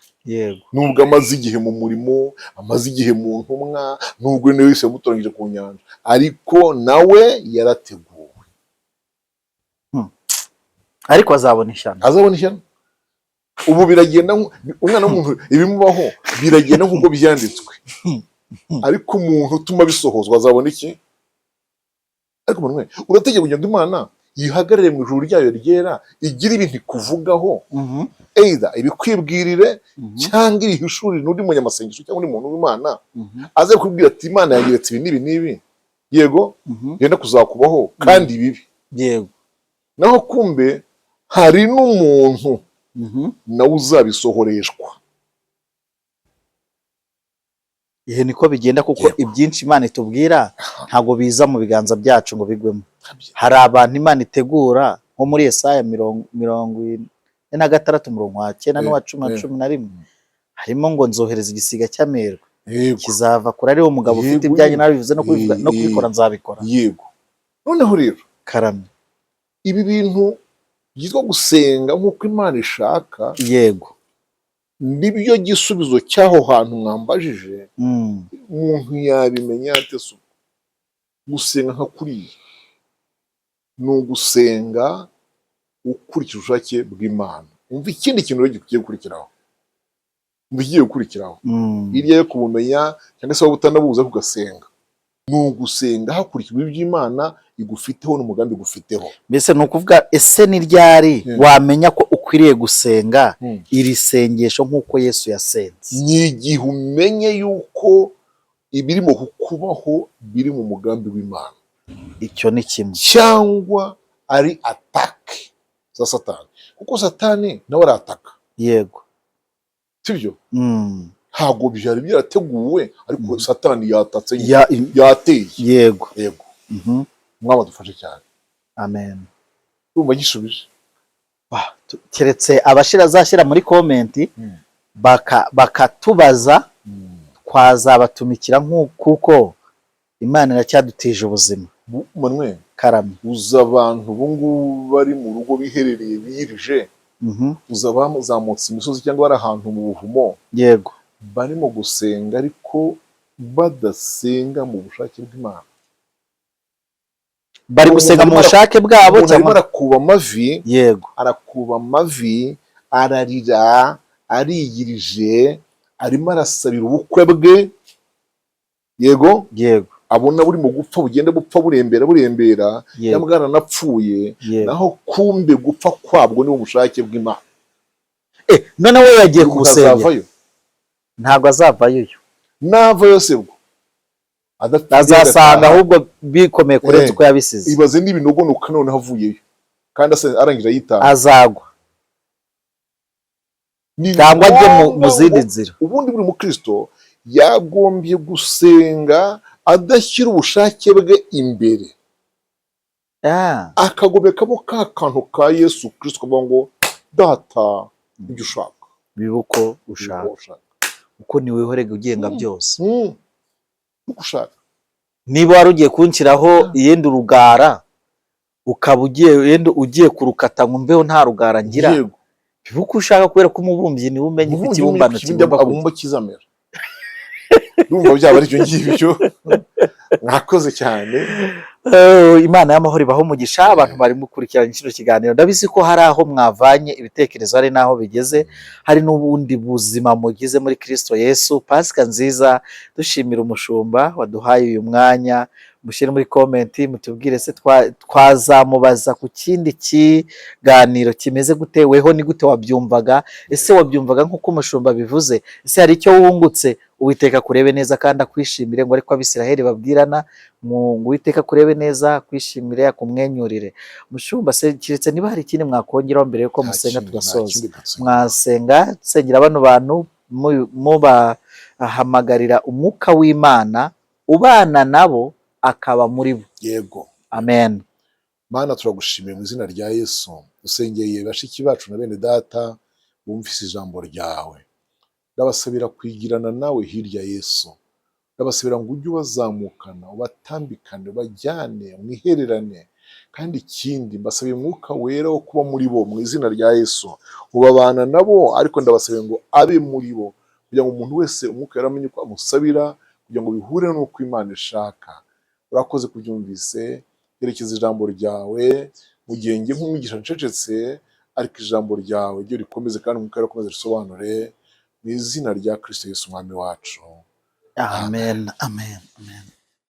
Speaker 1: Nubwo amaze igihe mu murimo, amaze igihe mu ntumwa, nubwo niwe wese yamutoranyije ku nyanja, ariko nawe yarateguwe.
Speaker 2: Ariko azabona ishyano.
Speaker 1: Azabona ishyano. Ubu biragenda umwana w'umuntu ibimubaho biragenda nk'uko byanditswe, ariko umuntu utuma bisohozwa azabona iki? Ariko umuntu we urategeka kugira ngo Imana yihagarare mu ijuru ryayo ryera, igire ibintu ikuvugaho, either ibikwibwirire cyangwa irihishurire n'undi munyamasengesho cyangwa undi muntu w'Imana, aze kubwira ati: "Imana yanyeretse ibi n'ibi n'ibi, yego, yenda kuzakubaho kandi bibi." Naho kumbe hari n'umuntu nawe uzabisohoreshwa.
Speaker 2: Ihe niko bigenda, kuko ibyinshi Imana itubwira ntabwo biza mu biganza byacu ngo bigwemo. Hari abantu Imana itegura, nko muri Yesaya 46 umurongo wa 9 n'uwa 10 na 11, harimo ngo: "Nzohereza igisiga cy'amerwe, kizava kure, ariwo mugabo ufite ibyanjye, nabivuze no kubivuga no kubikora nzabikora."
Speaker 1: Yego, noneho rero
Speaker 2: Karame.
Speaker 1: ibi bintu Byitwa gusenga nk'uko Imana ishaka. Nibyo gisubizo cy'aho hantu mwambajije. Umuntu yabimenya ate se ubwo? Gusenga nka kuriya ni ugusenga ukurikije ubushake bw'Imana. Umva ikindi kintu rero gigiye gukurikiraho, umva ikigiye gukurikiraho. Hirya yo kubumenya cyangwa se waba utanabuzi ariko ugasenga, ni ugusenga hakurikijwe iby'Imana igufiteho n'umugambi igufiteho.
Speaker 2: Mbese ni ukuvuga, ese ni ryari wamenya ko ukwiriye gusenga iri sengesho nk'uko Yesu yasenze?
Speaker 1: Ni igihe umenye yuko ibirimo kukubaho biri mu mugambi w'Imana.
Speaker 2: Icyo ni kimwe.
Speaker 1: Cyangwa ari attaque za Satani, kuko Satani nawe arataka. Sibyo? Ntabwo byari byarateguwe, ariko Satani yatatse nyine. Yateye. Yego. Mwaba dufashe cyane.
Speaker 2: Amen.
Speaker 1: Urumva gishubije?
Speaker 2: Keretse abashira azashyira muri comment bakatubaza, twazabatumikira kuko Imana iracyadutije ubuzima.
Speaker 1: Manuel.
Speaker 2: Karame.
Speaker 1: Uza abantu ubu ngubu bari mu rugo biherereye biyirije, uza abazamutse imisozi cyangwa bari ahantu mu buvumo, barimo gusenga ariko badasenga mu bushake bw'Imana.
Speaker 2: Bari gusenga mu
Speaker 1: Umuntu
Speaker 2: bushake bwabo
Speaker 1: Umuntu arimo
Speaker 2: cyangwa
Speaker 1: arakuba amavi, arakuba amavi, ararira, ariyirije, arimo arasabira ubukwe bwe, yego, abona burimo gupfa, bugenda bupfa, burembera, burembera, cyangwa bwaranapfuye, naho kumbe gupfa kwabwo ni ubushake bw'Imana.
Speaker 2: None we yagiye
Speaker 1: Umuntu
Speaker 2: kubusengera.
Speaker 1: azavayo?
Speaker 2: Ntabwo azavayo uyu.
Speaker 1: Navayo se bwo adafite
Speaker 2: Azasanga
Speaker 1: agataha.
Speaker 2: ahubwo bikomeye kurenza uko yabisize.
Speaker 1: Ibaze n'ibinogonoka noneho avuyeyo kandi arangije ayitanga.
Speaker 2: Azagwa
Speaker 1: Ni
Speaker 2: cyangwa ajye mu
Speaker 1: ngombwa
Speaker 2: zindi
Speaker 1: ngo
Speaker 2: nzira.
Speaker 1: Ubundi buri mukristo yagombye gusenga adashyira ubushake bwe imbere, akagomekamo ka kantu ka Yesu Kristo kavuga ngo: "Data, ibyo ushaka
Speaker 2: bibe uko
Speaker 1: bibe
Speaker 2: ushaka."
Speaker 1: Uko ushaka.
Speaker 2: Uko ni wihorega ugenga byose.
Speaker 1: Uko ushaka.
Speaker 2: Niba wari ugiye kunshyiraho iyenda urugara, ukaba ugiye yenda ugiye kurukata ngo mbeho nta rugara ngira, bibe uko ushaka, kubera ko umubumbyi niwe umenya uko
Speaker 1: Umubumbyi
Speaker 2: ikibumbano
Speaker 1: umenya uko
Speaker 2: kigomba kujya.
Speaker 1: abumba kizamera. Ndumva byaba ari ibyo ngibyo. Mwakoze cyane.
Speaker 2: Imana y'amahoro ibaho umugisha abantu bari gukurikirana kino kiganiro. Ndabizi ko hari aho mwavanye ibitekerezo, hari n'aho bigeze, hari n'ubundi buzima mugize muri Kristo Yesu. Pasika nziza. Dushimira umushumba waduhaye uyu mwanya. Mushyire muri comment mutubwire se twazamubaza ku kindi kiganiro kimeze gute? Weho ni gute wabyumvaga? Ese wabyumvaga nk'uko umushumba bivuze? Ese hari icyo wungutse? Uwiteka kurebe neza kandi akwishimire, ngo ariko Abisiraheli babwirana ngo Uwiteka kurebe neza, akwishimire, akumwenyurire. Mushumba se, keretse niba hari ikindi mwakongeraho mbere yuko
Speaker 1: Nta
Speaker 2: musenga
Speaker 1: kindi, nta
Speaker 2: tugasoza.
Speaker 1: kindi dusenga.
Speaker 2: Mwasenga sengera bano bantu, mubahamagarira umwuka w'Imana ubana nabo akaba muri bo.
Speaker 1: Yego.
Speaker 2: Amen.
Speaker 1: Mana, turagushimiye mu izina rya Yesu. Dusengeye bashiki bacu na bene data bumvise ijambo ryawe. Ndabasabira kwigirana nawe hirya Yesu. Ndabasabira ngo ujye ubazamukana, ubatambikane, ubajyane mwihererane. Kandi ikindi, mbasabiye Umwuka Wera wo kuba muri bo mu izina rya Yesu. Ubabana nabo, ariko ndabasabiye ngo abe muri bo, kugira ngo umuntu wese Umwuka Wera amenye uko amusabira, kugira ngo bihure n'uko Imana ishaka. Urakoze kubyumvise. Herekeza ijambo ryawe mu gihe njye nk'umwigisha ncecetse, ariko ijambo ryawe ryo rikomeze kandi Umwuka Wera akomeze risobanure, mu izina rya Kristo Yesu Umwami wacu.
Speaker 2: Amen, amen, amen.